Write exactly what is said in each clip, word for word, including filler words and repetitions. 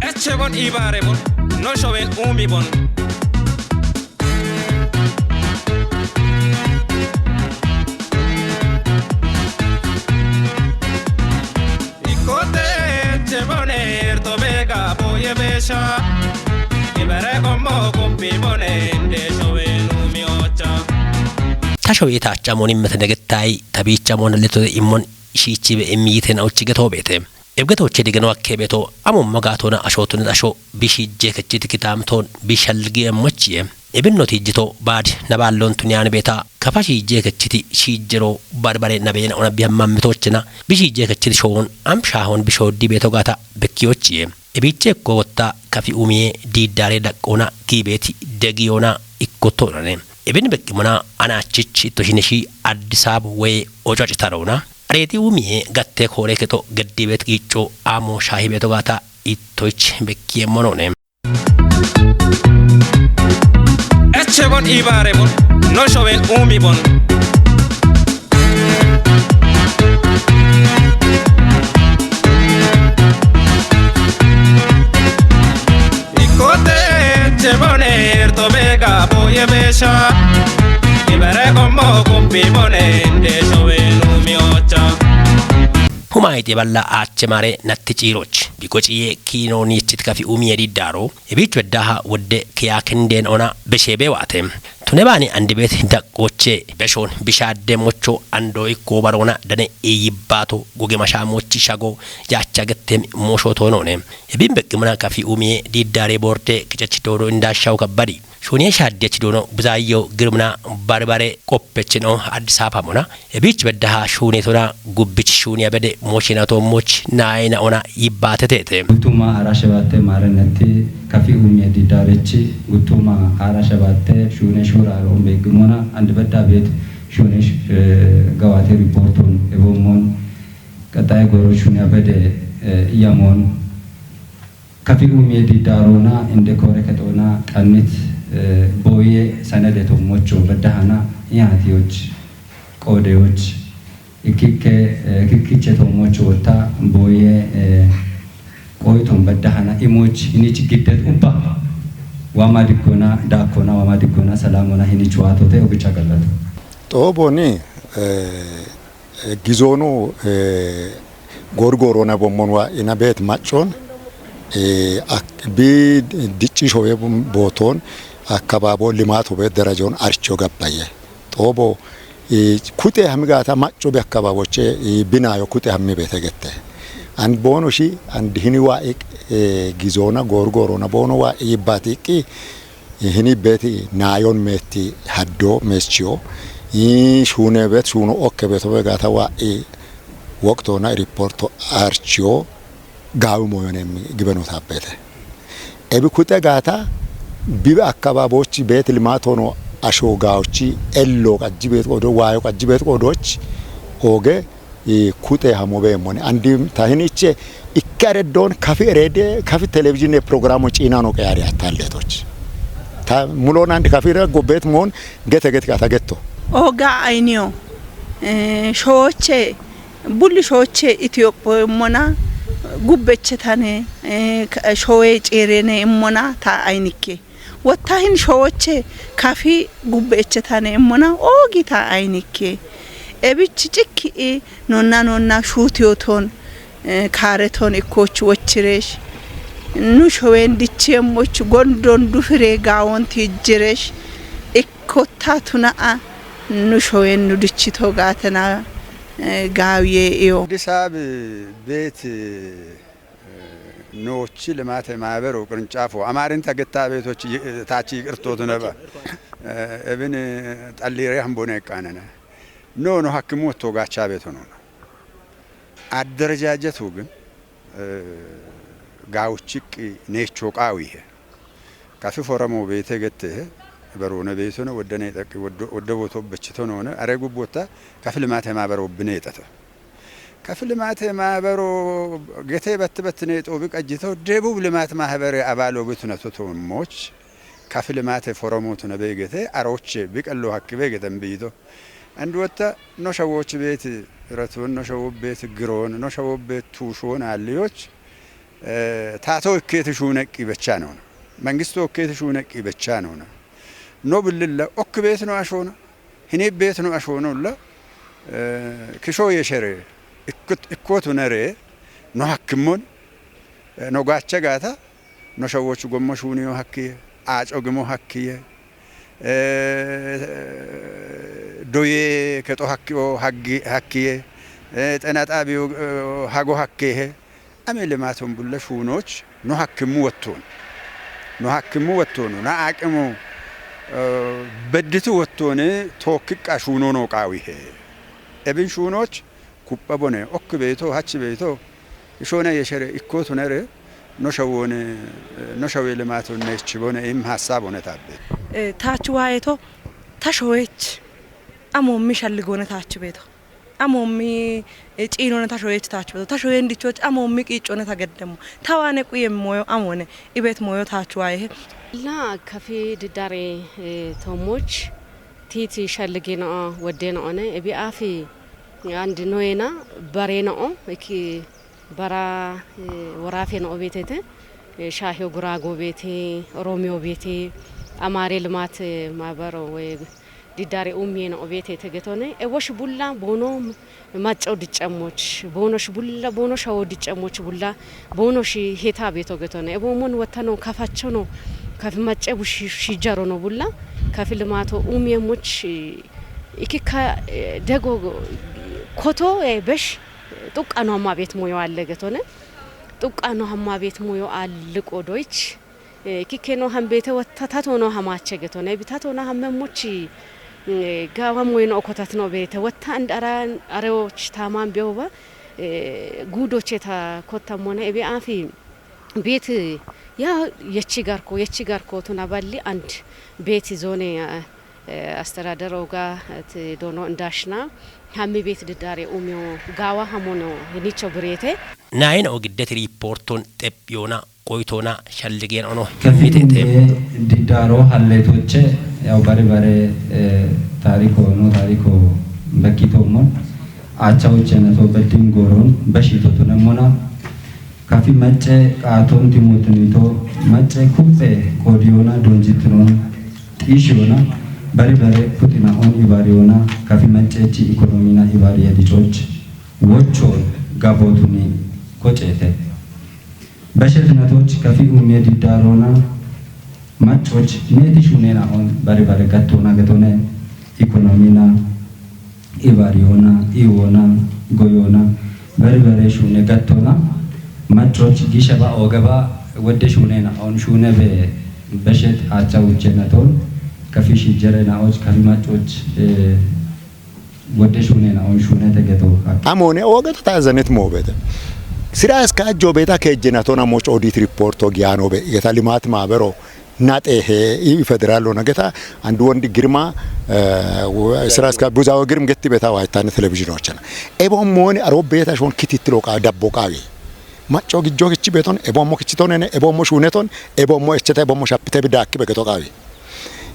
Eche bon ibare bon, no showen umi bon. Ikote eche bon erto bega boye besha. Ibare komo kopi bon ende showen umi ocha. Tasho yetacha mon immet negetai tabicha mon leto immon shiichibe immiyitena uchi getoobete. Ebgetoche digeno akkebeto amumma gaatona ashootun asho bishijje kechiti kitaamtoon bishalgi emmochiye. Ebinno tijjito baadi nabaallon tuniyaan beeta kafa shiijje kechiti shiijjero barbare nabeena ona bihammammitochena bishijje kechiti shoon amshaahon bishooddi beeto gaata bekkiyochiye. Ebiiche ikko wotta kafi umiye diiddaare daqqoona giibeeti degiyoona ikkottoonane. Ebin beqqimona anaachich ittoshinishi Addis Ababa woy ocacitarona. Areexi umiye gatte koore kexo geddibeet qiicco amo shaahibeeto gaata ittoich bekkiye monone. Eche bon ibare bon, no showen umi bon. Ikote eche bon erto bega boye besha. Ibare komo kopi bon ende showen umi ocha. Humaayiti balla aache maare natti ciiroch. Bikociye kiinoonichit kafi umiye diddaaro. Ebiich beddaha wodde kiya kinden ona beshe bewaate. Tune baani andibeet daqqoche beshoon bishaadde mocho ando ikko barona dane iyibbaato goge mashaamochi shago yaacha gettem moosho toonone. Ebin beqqimona kafi umiye diddaare borde kichachi doodo indaashaw kabbadi. Shuuniye shaaddiyachi doono bizaayyo girmina barbare qoppechino Addis Ababa mona. Ebiich beddaha shuunetona gubbich shuuniya bede mochina toommoch naayina ona yibbaateteete. Guttuma haara shabatte maarennetti kafi umiye diddaarechi guttuma haara shabatte shuune shuuraaro umbe gimona andi bedda beet shuune sh-, eh, gawaate riporton ebommon qaxaye goro shuuniya bede, eh, iyamoon kafi umiye diddaarona inde koore kexoona qannit, eh, booye sanade toommocho beddahana iyaatiyoch qoodeyoch ikkikke, eh, kikkiche toommocho wotta booye, eh, qoyton beddahana imoch hinich giddet ubba waama diggona daakkona waama diggona salaamona hinich waatote ogicha gallato. Xooboni, eh, eh, gizoonu, eh, gorgorona bommon wa ina beet maccon, eh, ak-, bi dicci shoye booton akkababo limato beet derajon archo gabbaye. Xoobo, eh, kute hami gaata macco bi akkababoche, eh, binayo kute hami beete gette. And boono shi, and hini wa iq, eh, gizoona gorgorona boono wa ibbati iqqi, hini beeti naayon meetti haddo meeschiyo, ii, shuune beet, shuuno okke beetobe gaata wa, ii, woqtoona riporto archiyo gaawi moyonem gibeno tabbete. Ebi kuxe gaata bibe akkababochi beet limaatono asho gaochi ello qajji beet qodo, waayo qajji beet qodoch, oge, ii, kuxe hamo beemmone. Andi tahiniche ikke areddon kafi erede, kafi televizhine programo ciinano qeyari attalletoch. Ta mulon andi kafi re gobbet moon gete gete kata getto. Oga ayniyo, eh, shooche, bulli shooche Itiyophiyo immona, gubbeche tane, eh, ka-, showe ciirene immona ta aynikke. Wotta hin showoche kafi gubbe echetane immona oogita aynikke. Ebich cikki i nonna nonna shuutiyoton, eh, kaareton ikkoch wochiresh. Nu showen dichiyemmoch gondon dufire gaawon tijjiresh. Ikkotta tuna'a nu showen nu dichito gaatena, eh, gaawiye iyo. አዲስ አበባ ቤት ኖች ልማት ማህበሩ ቅርንጫፎ አማርንታ ገታ ቤቶች ይ-፣ ታች ይቅርቶት ነበር። እብን ጠሊሬ ሀምቦነ ይቃነነ። ኖ ኖ ሐኪሙ ወጥቶ ጋቻ ቤት ሆኖ ነው። አደረጃጀቱ ግን፣ እ፣ ጋውችቅ ኔቾ ቃው ይሄ ከፊ ፎረሞ ቤቴ ገቴ በሮነ ቤቶነ ወደነ ጠቂ ወደ፣ ወደ ቦቶ በችቶ ነሆነ አሬ ጉቦታ ከፊ ልማት ማህበሩ ብኔ ጠተ ከፊ ልማት ማህበሮ ገቴ በት በት ኔጦ ቢቀጅተው ደቡብ ልማት ማህበር አባሎ ብትነቱ ቶሞች ከፊ ልማት ፎረሞቱ ነበይ ገቴ አሮች ቢቀሎ ሀክ ቤ ገተን ብይቶ አንድ ወጣ ኖ ሸዎች ቤት Ratuun no shawobbeet giroon, no shawobbeet tuushoon aalliyoch, eh, taato ikkeeti shuuneqqi becha noona. Mangisto ikkeeti shuuneqqi becha noona. No billilla okki beet no ashoona. Hini beet no ashoonolla, eh, kisho yeshere ikkot-, ikkotu nere no hakkimmon, eh, no gaacha gaata, no shawochu gommo shuuniyo hakkiye, aaco gimo hakkiye, eh, doye kexo hakkiyo haggi-, hakkiye, eh, xena xaabiyo, eh, hago hakkehe. Ame limaton bulla shuunoch no hakkimmu wottoon. No hakkimmu wottoon, na aqimu, eh, bedditu wottoon tookkiqqa shuuno no qaawihe. Ebin shuunoch kupha bone, okki beeto, hachi beeto, ishoona yeshere ikkotu nere, no shawoone, eh, no shawe limaton neechi bone, im hasaabone taabbe. Eh, taach waayeto, ta showeech, amoommi shalligoone taach beeto. Amoommi, eh, ciinoone ta showeech taach beeto. Ta shoween dichoch amoommi qiiccoone ta geddemmo. Ta waane quye moyo amoone, ibeet moyo taach waayehe. La kafi diddare, eh, toomoch, tiiti shallige no'a, wedde no'one, ebi aafi andi noyena, bare no'o, eki bara, eh, woraafe no'o beetete, eh, shaahiyo guraago beete, oroomiyo beete, amaare limaat, eh, maabaro woy diddare umiye no'o beetete getone, e wosh bulla boono macco diccammoch, boonosh bulla, boono shawo diccammoch bulla, boonosh heta beeto getone, e boomon wottano kafachono, kafi macce bushi shijaro no bulla, kafi limaato umiyemmoch, eh, ikikka, eh, dego koto, eh, besh, xuqqano hamma beet moyo alle getone. Xuqqano hamma beet moyo alliqo doyich. Eh, kikkeno ham beete wotta tatono hamache getone. Bi tatono hammemmochi, eh, gawa moyno okotatno beete wotta and ara arewoch taman beoba, eh, gudoche ta kottammone ebe afi beet ya yechi garko, yechi garko tuna balli and beet zone, eh, eh, asterader oga, eh, ti dono ndashna, hammi beet diddare umyo gawa hamono nicho birete. Naayina ogiddeti riippoortoon xephiyoona, qoyitoona, shalligeen ono. Kafi mite xeeb- umye diddaro halleetoche, yaw bare bare, eh, taariko no, taariko bakkitoommo. Aacha uchena to beddin goron, bashito tunemmona. Kafi macce qaaton timotinito, macce kuphe qodiyona donjitinon, xishiyona, bari bare puxina on ibariyona, kafi macce chi ekonomina ibariye dicoch, wochon gabotuni kocete. Bashet natoch kafi umye didarona, maccoch neti shunena on bari bare gatona getone, ekonomina, ibariyona, iwona, goyona, bari bare shune gatona, maccoch gisha ba ogaba, wedde shunena on shune be, beshet hacha uchena ton, kafi shijere na och, kafi maccoch, eh, wedde shunena on shune te geto. Amone ogeto ta zanet mobete. Sira eska ajjo beta kejjena tona moch audit report o giano be, geta limat mabero, nat ehe, i federal lo na geta, and wondi girma, eh, wo-, sira eska buzawo girm getti beta wa itane television ochana. Ebo moni aro beta shon kititilo ka dabbo kawi. Macco gijjo kichi beton, ebo mo kichi tonene, ebo mo shuneton, ebo mo echete, ebo mo shapite bidakki begeto kawi.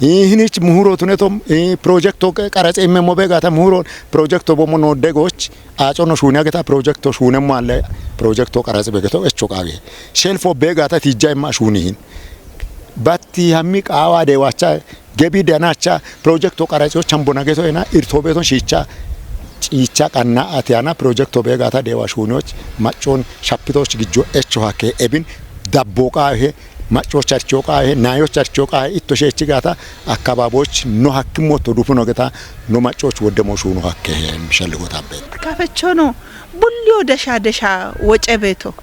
Hinich muhuro tunetom, eh, proyekto qaraxe immo begata muhuro proyekto bomo no degoch, aco no shuni ageta proyekto shune malle proyekto qaraxe begeto echo qawe. Shelfo begata tijja imma shuni hin. Batti hammi qawa de wacha, gebi danacha proyekto qaraxo chambo nageto ena irto beton shicha, cicha qanna atiana proyekto begata dewa shunoch, maccon shapitoch gijjo echo hake ebin dabbo qahe, maccoch archo qahe, nayoch archo qahe, itto shechi gata akkababoch no hakkimoto dufuno geta no maccoch woddemo shuno hakke he mishalligo tabbe. Kafechono bulliyo desha desha woce beto.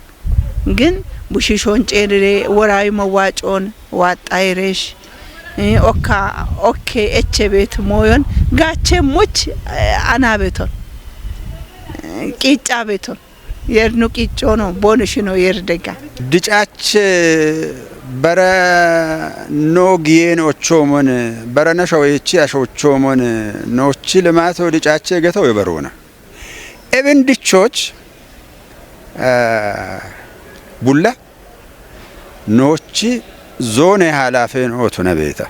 Gin bushishon cerere worawi mawacon watta eresh. Eh, okka, okke, eche bet moyon gache much, eh, ana beton. Eh, qica beton. Yernu qicono, bonushino yerdega. Dicache bara no giyen ochomon, bara na shawechi ash ochomon, nochi lemato dicache geto yebarona. Ebin dichoch, eh, bulla nochi zone halafen otuna beta.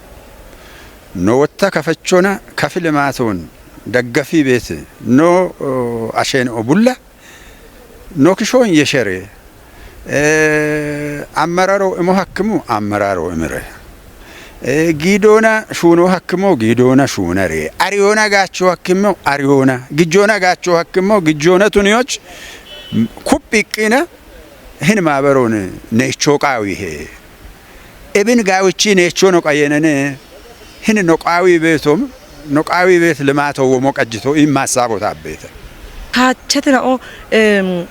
No wotta kafechona kafi lematon Daggafi beet no, o, ashen obulla, no kishon yeshere, e, ammararo imo hakkimu ammararo imire. E, gidoona shuuno hakkimo gidoona shuunare. Ariyoona gaacho hakkimo ariyoona. Gijoona gaacho hakkimo gijoona tuniyoch kuphiqqina hin maabaroon neecho qaawihe. Ebin gaawichi neecho no qayenene hin no qaawi beetom, no qaawi beet limaato womo qajjito in maassabo taabbeeta. Kaachete na'o, em,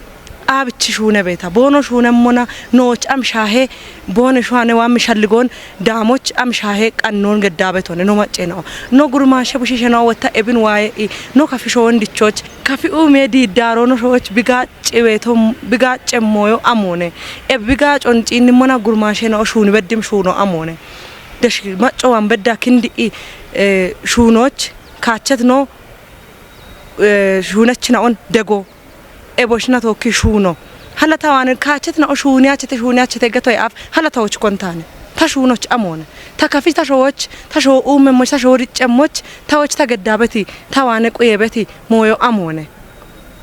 Aabichi shuune beeta. Boono shuunemmona nooch amshaahe boone shuane waammi shalligoon daamoch amshaahe qannoon geddaabetone no macce na'o. No gurmaashe bushiishe na'o wotta ebin waaye i no kafishoon dichoch. Kafi uumee diiddaaroo no shooch bigaac ciweeto bigaacce mooyo amoone. E bigaacon ciinnimona gurmaashe na'o shuuni beddim shuuno amoone. Desh macco waan bedda kindi i, e, shuunoch kaachet no, e, shuunech na'on dego. Eboshna tookki shuuno. Hala tawaane kaachet na'o shuuniyachete shuuniyachete getoy af hala tawoch kontaane. Ta shuunoch amoone. Ta kafi ta showoch, ta shoo uumemmoch, ta shoo diccemmoch, tawoch ta geddabeti, tawaane quyebeti, mooyo amoone.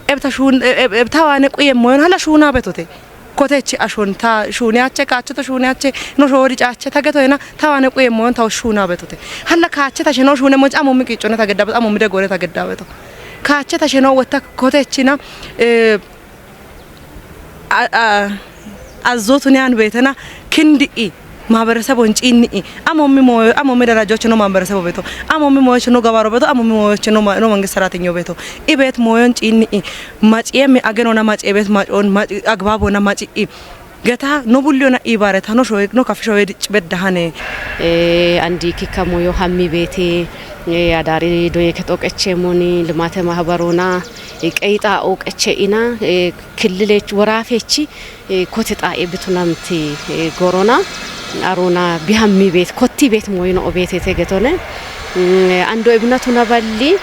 Eb ta shuun-, eb, eb, eb tawaane quye mooyon hala shuuna betote. Kotechi ashon ta shuuniyache, kaacheto shuuniyache, no shoodi caache ta getoyna, tawaane quye mooyon tawo shuuna betote. Hala kaache ta sheno shuune moch amo mi qiccone ta geddabet, amo mi degone ta geddabeto. Kaache ta sheno wotta kotechina, e, a, a, azzotun yan beetena kindi i maaberesebon ciinni i. Amommi mooyo, amommi darajoch no maaberesebo beeto. Amommi mooyoch no gabaro beeto, amommi mooyoch no ma-, no mangist saratenyo beeto. I beet mooyon ciinni i. Maciye mi agenona maciye beet macon, maci-, agbabona maci i. Geta no bulliyona i baareta no shoye, no kafi shoye dicci beddahane. E, andi kikka mooyo hammi beete, e, adaari doye kexo qeche moni, limaate maabarona, e, qeyxa o qeche ina, e, killilech woraafechi, e, kote xaa'e bitunamti, e, gorona, arona bihammi beet, kotti beet mooyino o beetete getone. Mm, ando ebinatuna balli,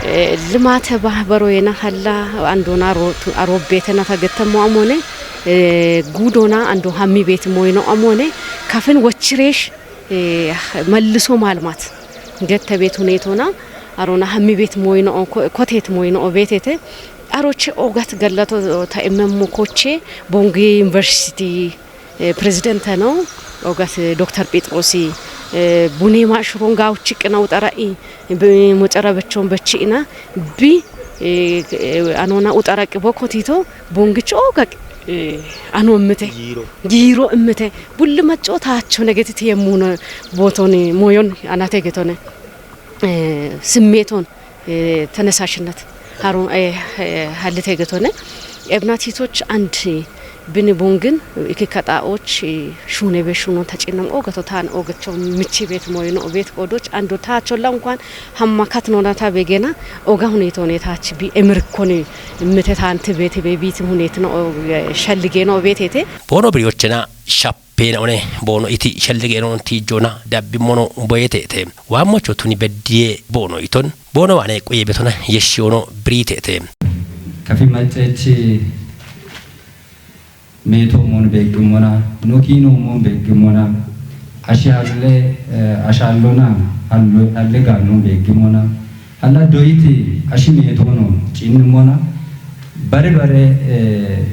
e, limaate maabaroyena halla andona aro-, arobeetena ta gettemmo amone, e, guudona ando hammi beet mooyino amone, kafin wochiresh, e, malliso maalmat gette beet huneetona, arona hammi beet mooyino o ko-, koteet mooyino o beetete. Aroche ogat gallato ta emmemmo koche Bongi University, e, pirezidaante no, ogas, e, Dokter Phexrosi, e, bune maashuron gawuchi qina uxara'i, bi-, muxara bechon bechi'ina, bi, e, e, anona uxara qibo kotito, Bongicho oga, e, ano immite. Giiro. Giiro immite. Bulli macco taacho negetiti yemmuno bootoni mooyon anate getone. E, simmeeton. E, tenesaashነት harun, e, e, halite getone. Ebnat hitoch and bini bongin ikika xaa'och, e, shuune be shuunon tacinnam ogato taan ogacho michi beet mooyino beet qoodoch ando taacholla unkwaan hamma katnona ta begena oga huneetone taach bi emirkoni mite taanti beet be biitim huneetino, e, shalligeno beetete. Boono biriyochena shap Pena one boono iti shalligenon tiijjona dabbimmono boyeteete. Waammocho tuni beddiye boono iton, boono waane quye betona yeshshiyono biriiteete. Kafi macceechi meeto mon beeggimmona, no kiino mon beeggimmona, ashaalle, eh, ashaallona hallo-, halle gaannon beeggimmona, Halla doyiti ashi meetono ciinnimona, bare bare, eh,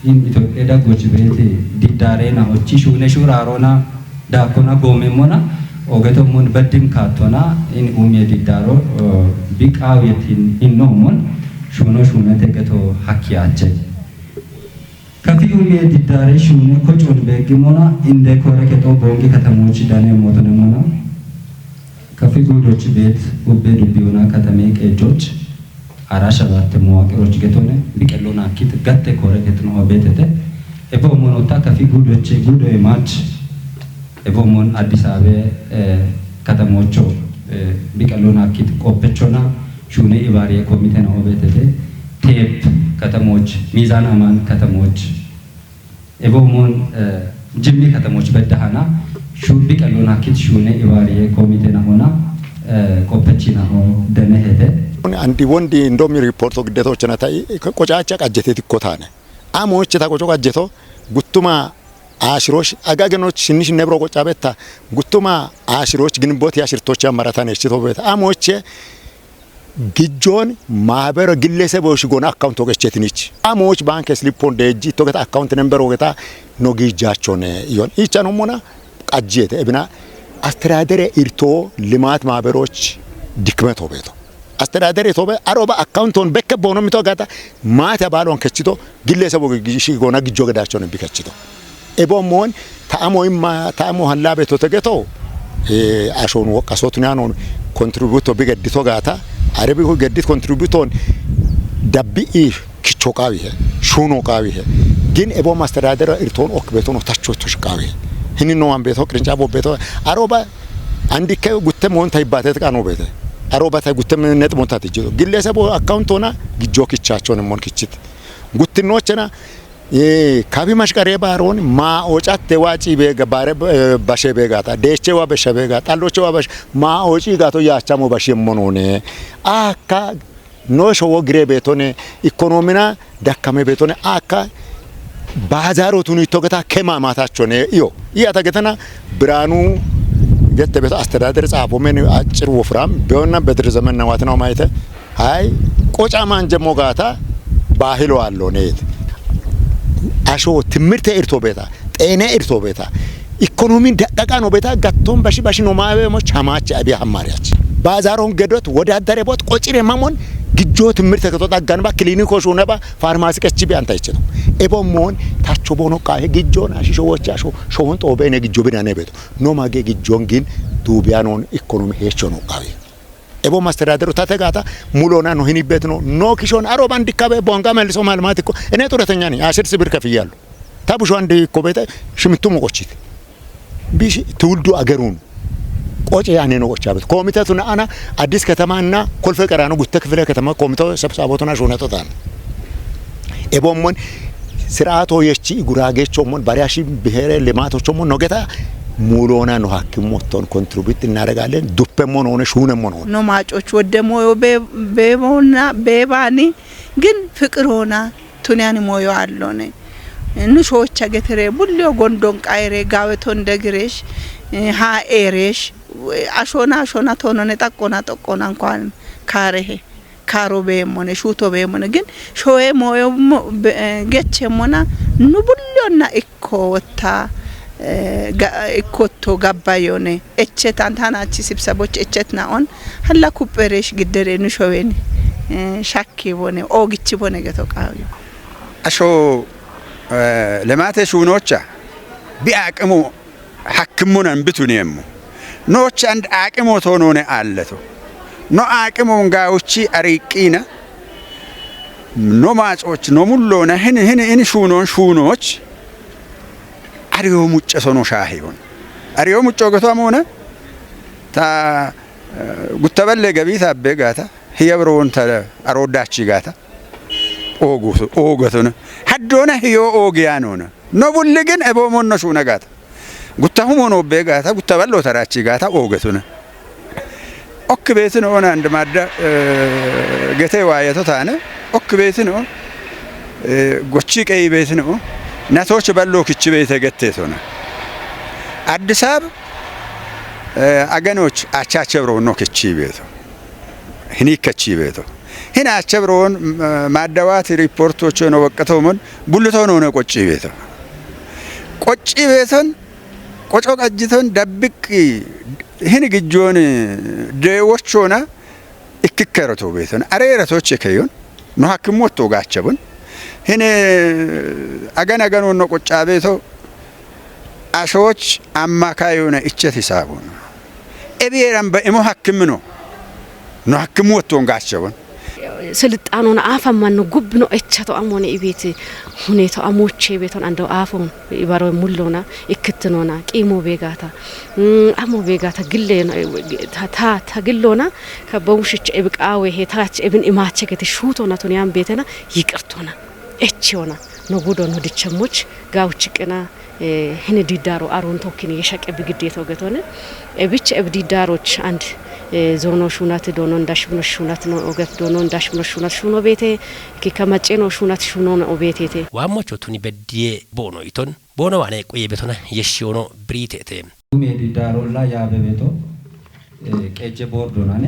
in Itophiya daggochi beeti diddaarena, ochi shuune shuuraarona, daakkona goomemmona, ogeto mun beddim kaattona, in umiye diddaaro, eh, bi qaawiyetin hinnoomon, shuuno shuunete geto hakkiyaache. Kafi umiye diddaare shuune kocoon beeggimona, inde kore kexo Boongi katamochi dane mootonemona, kafi guudochi beet ubbe dubbiyona katame qeejoch, ara shabatte mowaqqiroch getone, biqellona akkit gatte kore kexno beetete, ebo monota kafi guudoche guudo emach, Ebo mon Addis Ababa, eh, katamocho, eh, biqalona kit qoppechona, shune ibariye komite na obetete, Teep katamoch, Mizan Aman katamoch, ebo mon, eh, Jimmi katamoch beddahana, shu biqalona kit shune ibariye komite na ona, eh, qoppechina o denehete. Andi wondi indomi report o giddeto chana tai, qocacha qajjete tikkotane. Amoche ta qoco qajjeto, guttuma Ashirosh, agagenoch shinni shinne buro qoccabetta, guttuma ashiroch ginbot ya shirtoch ya maratan echito beta. Amoche Gijjoon maabero gilleseboch goona akkawunto qechetinichi. Amoch baanke silippon deejji togeta akkawunt nember wogeta no giijjaachone iyon. Ichanommona qajjiyete ebina astedadere irto limaat maaberoch dikmeto beeto. Astedadere tobe aroba akkawunton bekke boono mito gata maate baalon kechito gillesebo gishi goona gijjo gedaachone bikechito. Ebo moon ta'amo imma ta'amo hallaabe to tegeto, eh, ashon woqqasotun yanon kontributo bigeddito gaata, arebi geddit kontributon dabbi i kicho qaawihe, shuno qaawihe. Gin ebo mastedadera irton ok beton otacho to shqaawihe. Hini no an beto qrinca bo beto aroba andikke gutte moon ta ibbate qano bete. Aroba ta gutte net moon ta tijjo. Gillesebo akkawuntona gijjo kichachon mon kichit. Guttinochena Ee, kabi mashqaree baaroon maa oocatte waa cii beega baare, eh, bashe beegaata. Deeche waa bashe beega. Xalloche waa bashe maa ooci gaato yaachamo bashe monone. Akka no showo gire beetone, ikonomina dakkame beetone, akka baazaro tuni togeta kema maatachone iyo. Iya tagetana Biranu gette beeto astedadere tsaafo men acir wofram bionna bedir zemen nawatina maayte Hay qoca manje mogata baahilo allo neet. Asho timirte irto beeta, xeene irto beeta, ikonomin daqqaqa no beeta, gatton bashi bashi no maawe mo chamache abi hammariach. Baazaron gedot wodadare bot qocire mamon gijjo timirte keto daggan ba kliniko shune ba farmasi kechi bi anta ichito. Ebo mon tacho bono qahe gijjo na shisho wocha sho shon to bene gijjo bidane beeto. No mage gijjon gin dubiyanon ikonomi hecho no qawe. Ebo mastedadero tate gaata mulona no hini bet no, no kishon aro bandi kabe bonga meliso malmatiko. Ene turetenya ni, ashir sibir kafiyalo. Tabu sho andi ko bete shimitu mo qochit. Bish tuuldu agerun. Qoce yaane no qochabet. Komite tuna ana Addis Katama na Kolfe Qaraano gutte kifile katama komite sebsabotuna shuneto tan. Ebo mon siraato yechi gurage chomon bariashi bihere lemato chomon nogeta mulona no hakkimoton contribute እናደርጋለን። Duppe mon one shune mon one. No maacoch wodde moyo be-, beebona, beebaani, gin fiqir hoona, tuniyani moyo allone. Nu shoocha getere, bulliyo gondon qayre, gaweton degiresh, eh, ha eresh, ashona, ashona tonone, xaqqona, xoqqona, nkuwan kaarehe. Kaaro beemmone, shuuto beemmone, gin shoye moyo mo-, be-, eh, gechemmona, nu bullonna ikko wotta, eh, ga-, ikkotto gabbayone. Echetan tanachi sibsaboch echetna on, halla kupheresh giddere nu showeni, eh, shakki bone, ogichi bone geto qaawiyo. Asho, eh, lemate shuunocha, bi aqimu hakkimmunan bituniemmo. Nooch and aaqimo toonone aalleto. No aaqimon gaawuchi ariiqqina, no maaxooch, no mulloona, hini, hini, ini shuunoon shuunooch, ariyo mucce sono shaahiyon. Ariyo mucce ogeto amoona, ta, eh, guttaballe gabii taabbe gaata, hiya biroon ta arooddaachii gaata, oogu-, oogatona. Haddoona hiyo oogiyaanoona. No bulli gin eboomon no shuuna gaata. Gutta humono be gaata, gutta ballo tarachi gaata ogetuna. Okki betino ona and madda, eh, gete wayeto tane. Okki betino, eh, gochi qeyi betino. Natoch ballo kichi bete gette tona. Addis Ababa, eh, aganoch achache bro no kichi beto. Hini kichi beto. Hina ache bro, eh, maddawati riportocho no waqatomon, bulluto no ne qochi beto. Qochi beton, qoco qajjiton dabbiqqi hini gijjooni deewochoona ikkikkeroto beeton. Areera toche keyon. No hakkimotto gaachabun. Hini agan agan no qoccaa beeto. Ashooch ammakayona icheti saabun. Ebiyeran ba imo hakkimino. No hakkimotto gaachabun. ስልጣኑን አፈመኑ ጉብ ነው እቸቶ አሞኔ ኢቤት ሁኔታው አሞቼ ቤቶን አንደው አፎን ይባሮ ሙሎና ይክትኖና ቂሞ ቤጋታ፣ እም፣ አሞ ቤጋታ ግሌ ታ፣ ታ፣ ታ ግሎና ከበውሽች እብቃዌ ሄታች እብን ኢማቼ ገት ሹቶና ቱንያን ቤተና ይቅርቶና እቺ ሆና ነው ጉዶ ነው ድቸሞች ጋውች ቅና፣ እ፣ ህን ዲዳሮ አሮን ቶኪን የሸቀ ብግዴቶ ገቶነ፣ እ፣ ብች እብ ዲዳሮች አንድ፣ እ፣ ዞኖ ሹናት ዶኖ እንዳሽብኖ ሹናት ነው ኦገት ዶኖ እንዳሽብኖ ሹናት ሹኖ ቤቴ፣ ኪ ከመጬ ነው ሹናት ሹኖ ነው ቤቴቴ። ዋሞቾ ቱኒ በድዬ ቦኖ ይቶን፣ ቦኖ ዋኔ ቆየ ቤቶና የሺዮኖ ብሪቴቴ። ሜ ዲዳሮላ ያበ ቤቶ፣ እ፣ ቄጀ ቦርዶናኔ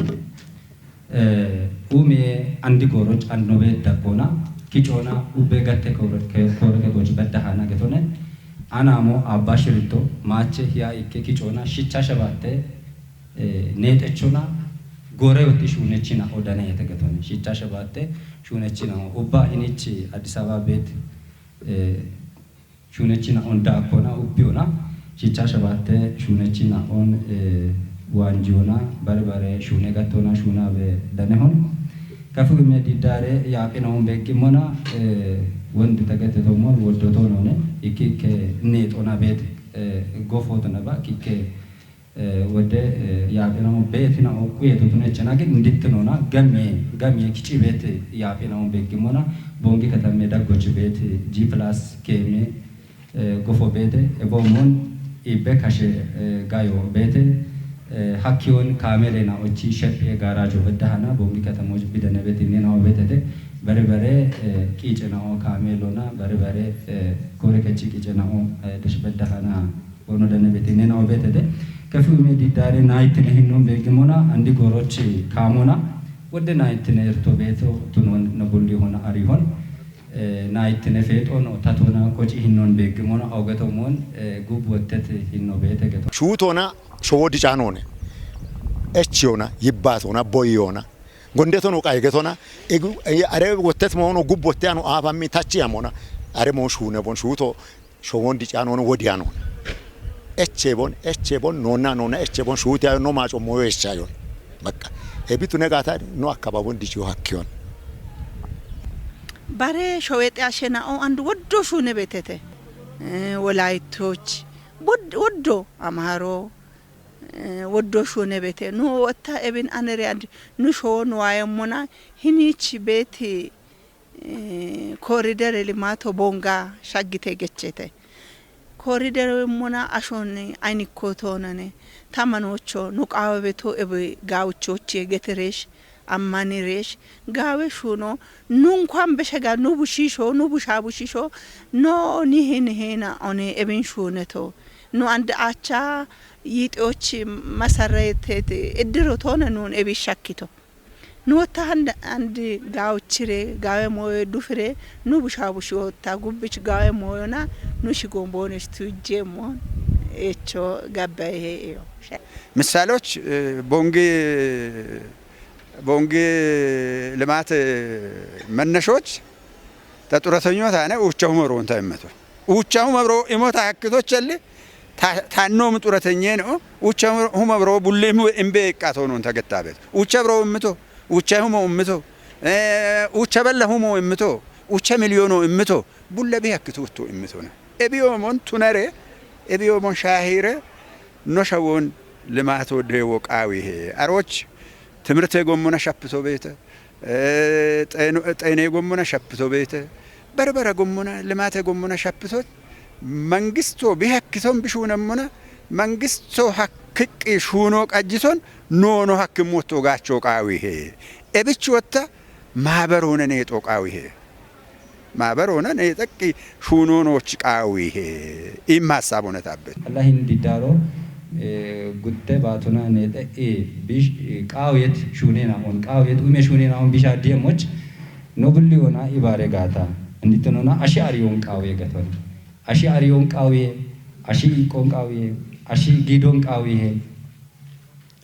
Eh, Umiye andi goroch andnobe dakona, kichona ubbe gatte kore ke kore ke goch badda hana getone. Anamo abba shirito, mache hiya ikke kichona, shicha shabatte, eh, netechona, gore woti shunechina odane yete getone. Shicha shabatte, shunechina, ubba hinichi Addis Ababa bet, eh, shunechina on dakona, ubbiona, shicha shabatte, shunechina on, eh, wanjiona, bare bare, shune gatona, shuna be danehon. Kafu me didare, ya pina on be kimona, eh, wendi tagate tomon, wodo tonone, iki ke netona bet, eh, gofotona ba, kike, eh, wode, eh, ya pina on betina o kuye to tune chena ke nditnona, gamye, gamye kichi bet, ya pina on be kimona, bongi katame dagochi bet, G plus keme, eh, gofo bete, ebo mon, ibe kashe, eh, gayo bete, eh, hakion kamele na ochi shep e garajo bedahana, bongi katamo bidane beti nena o betete, bare bare, eh, kiche na o kamelo na, bare bare, eh, kore kachi kiche na o, eh, desh bedahana, ono dane beti nena o betete. Kafu me didare na itine hinnon begimona, andi gorochi kamona, wode na itine erto beto, tunon na bulli hona ari hon. Eh, na ittine feexono, tatona, qoci hinnon beeggimono, awgeto mon, eh, gub wottet hinno beete geto. Shuutona, showodi caanone. Echiyona, yibbaatona, boyiyona. Gondetono qaygetona, egu, eh, are wottet moono gub wotte ano aafammi tachi amona. Are mo shuune bon shuuto, showon dicaanone wodi ano. Eche bon, eche bon, nonna, nonna, eche bon, shuuti ayo, no maaco moyo echayon. Bakka. Ebitu ne gaata, no akkababon dichiyo hakkiyon. Bare showete ashe na o and woddo shune betete. Eh, Wolayittoch. Wod-, woddo Amaro. Eh, woddo shune bete. Nu wotta ebin anere and nu showo nu ayemmona hinichi beti, eh, koridere limato bonga shaggite gechete. Koridere mona ashon aynikko tonane. Tamanocho nu qawe beto ebe gauchochi geteresh. Ammaniresh, gaawe shuno, nu nkuwan beshega, nu bushisho, nu busha bushisho, no nihe nihe na one ebin shuneto. Nu and acha yixoch masarete, ediro tone nun ebi shakkito. Nu wotta and, and gaawe chire, gaawe moye dufire, nu busha bushi wotta gubbich gaawe moyona, nu shigon bonish tujje mon, echo gabbaye iyo. Misaloch, eh, bongi bongi limaat mannashoch ta xuratanyoo taane uucha huma roon ta immato. Uucha huma roo imo ta hakkitochalli ta, tannoom xuratanyeeno uucha huma roo bulleemu imbe eqqaatoonoon ta gettaabet. Uucha roo immito, uucha huma immito, eh, uucha balla humo immito, uucha miliyoono immito, bulla bi hakkituuttu immitona. Ebiyoomon tunare, ebiyoomon shaahire, no shawon limaato deewo qaawihe. Aroch timirte gommona shapito beete. Eh, xeeno-, xeene gommona shapito beete. Barbara gommona, limaate gommona shapito. Mangisto bi hakkison bi shuunammona, mangisto hakkiqqi shuuno qajjison noono hakkimmootto gaacho qaawihe. Ebichi wotta maabaroona neexo qaawihe. Maabaroona neexaqqi shuuno noochi qaawihe. Imma hasaabona taabbe. Allahin diddaro, eh, gutte baatona neexe'i bish, eh, qaawiyet shuunena on, qaawiyet ume shuunena on bisha diemoch, no bulli ona ibare gaata. Inditonona ashi ariyon qaawiye gaton. Ashi ariyon qaawiye, ashi iqon qaawiye, ashi gidon qaawiye,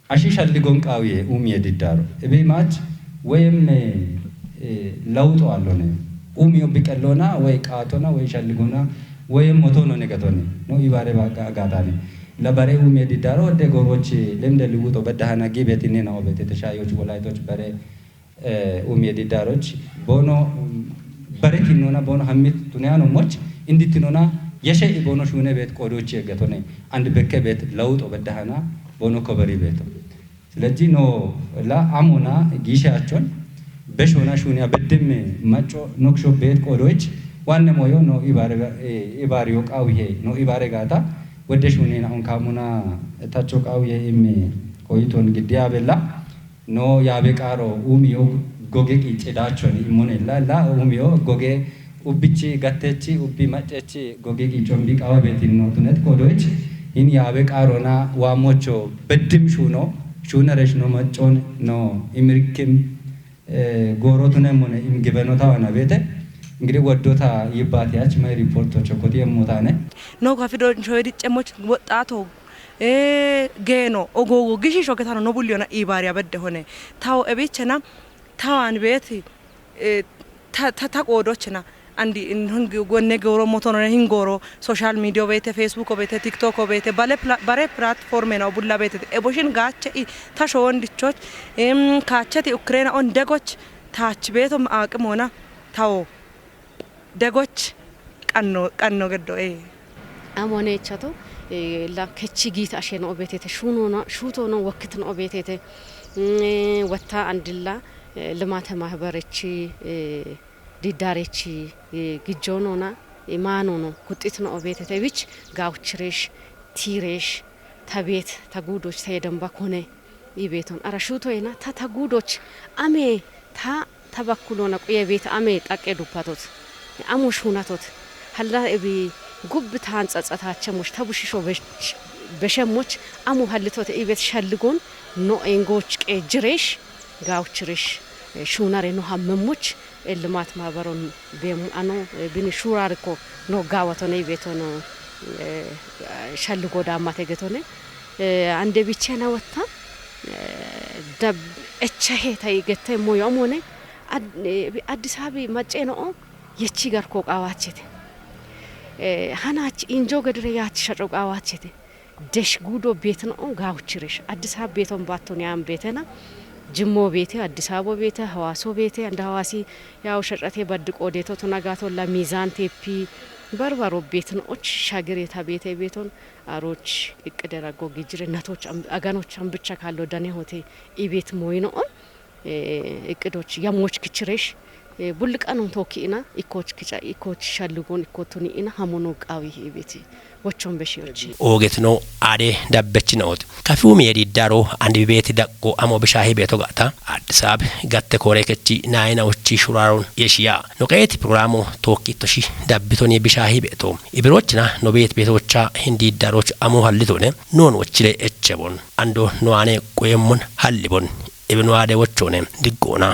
ashi shalligon qaawiye umiye diddaro. Ebe mach, weyem, eh, lawuxo allone. Umiyo biqellona, wey qaatona, wey shalligona, weyem motono negatone. No ibare baga agatane. La bare umiye diddaro, de goroche, lemde liwuxo bedahana gibeti nena obete, te shayoch, wolaytoch bare, eh, umiye didaroch, bono, mm, bare kinnona, bono hammit tuneyano moch, indi tinona, yeshe i bono shune bet qodochi egatone, and bekke bet lawuxo bedahana, bono koberi beto. ስለዚህ no la amona gishe achon, beshona shunia bedem macho noksho bet qodoch, wanne moyo no ibare, eh, ibariyo qawihe, no ibare gata, wede shunena on kamuna tacho qawihe imme koyiton gidiya bella. No yaabe qaaro umiyo goge qiice daachoni imone la, la umiyo goge ubbichi gattechi ubbi maccechi goge qiicon bi qawa beetin no tunet kodoich hin yaabe qaarona waamocho beddim shuuno Shuunaresh no maccoon no imirkim goorootune mone imgibeno tawana beete. Ingidi woddota yibbaate yach may riporto chokkoti yemmotaane. No gafido shoydi cemmoch woxxaato geeno ogogo gishi shoketano no bulliyona ibaariya bedde hone. Tawo ebichena tawan beeti ta ta ta qoodochena. Andi in hungi gonne gooro motonone hin gooro social media beete, Facebook beete, TikTok beete, bale pla- bare platform na bulla beete. Eboshin gaache i ta showon dichoch em kaacheti ukrena on degoch taach beeto aqimona tawo degoch qanno qanno geddo e. Amonechato la kechi giita ashe no beetete, shuno no shuto no wokkit no beetete. Watta andilla limate mahbarechi diddarechi gijjonona imaanono kuxxitino obeetete wich gaawchiresh tiiresh ta beet ta guudoch ta yedenba kone ibeeton ara shuutoyena ta ta guudoch ame ta ta bakkulona quye beet ame xaqqe duppatot amo shuunatot halla ebi gubbi taan tsatsatachemoch ta bushisho bech- beshemmoch amo hallitote ibeet shalligon no engoch qeejjiresh gaawchiresh shuunare no hammemmoch Ellimaat maabaron beemu ano bini shuurarikko no gaawatone ibeetono shalligo daammate getone ande bichena wotta dab echahe ta igette moyo amone Addis Abebi macceno o yechi garko qaawachete hanach injo gedire yach shaco qaawachete Desh guudo beetino gaawuchiresh Addis Ababa beeton baatton yaan beetena Jimmo beete Addis Ababa beete Hawaaso beete anda Hawaasi yaw shacate baddi qoodeto tuna gaato la miizaan teeppi barbaro beetinoch shagire ta beete beeton aroch iqqidera gogi jire natoch aganoch ambicha kaallo dane hote ibeet mooyino'on eqqidoch yammoch kichiresh bulqanon tookki ina ikkoch kica ikkoch shallugon ikkotuni ina hamono qaawi ibeti wochon beshiyochi. Oogetino aade dabbechinoot kafiumi yediddaro andibibeeti daqqo amo bishaahi beeto gata Addis Ababa gatte koore kechi naayina uchi shuraaron yeshiya noqeeti programo tookki toshi dabbitoni bishaahi beeto ibirochina nobeet beetocha hindiiddaroch amo hallitone noon wochire echebon ando noane qoyemmon hallibon Ibinu aade wochoone diggoona.